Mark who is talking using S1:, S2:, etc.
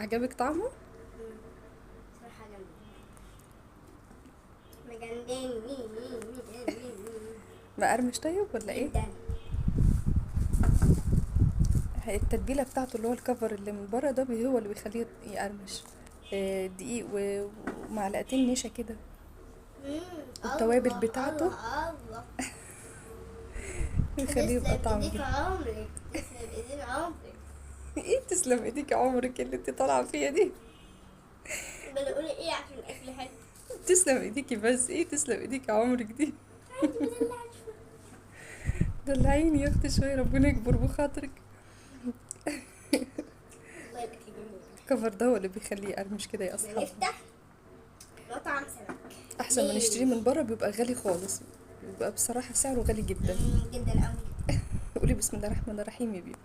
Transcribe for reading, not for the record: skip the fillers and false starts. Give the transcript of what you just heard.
S1: عجبك طعمه؟
S2: صراحة جامد، مجنني مجنني.
S1: مقرمش طيب ولا ايه؟
S2: جدا.
S1: التتبيله بتاعته اللي هو الكفر اللي من بره ده هو اللي بيخليه يقرمش. دقيق ومعلقتين نشا كده. والتوابل
S2: الله
S1: بتاعته.
S2: الله الله.
S1: بيخليه يبقى
S2: تسلم
S1: طعمه
S2: ايديك
S1: جميل.
S2: عمرك، تسلم ايديك عمرك.
S1: ايه تسلم ايديك عمرك اللي انت طالعه فيها دي؟
S2: بنقول ايه عشان الاكل حلو؟
S1: تسلم ايديكي، بس ايه تسلم ايديكي عمرك دي؟
S2: عادي بدلعك شوية.
S1: دلعيني يا اختي شويه، ربنا يكبر بخاطرك.
S2: والله الاكل جميل.
S1: الكفر ده هو اللي بيخليه يقرمش كده يا اصحاب.
S2: نفتح مطعم سمك
S1: احسن ما نشتريه من بره، بيبقى غالي خالص، بيبقى بصراحة سعره غالي جدا.
S2: جدا قوي.
S1: قولي بسم الله الرحمن الرحيم يا بيبي.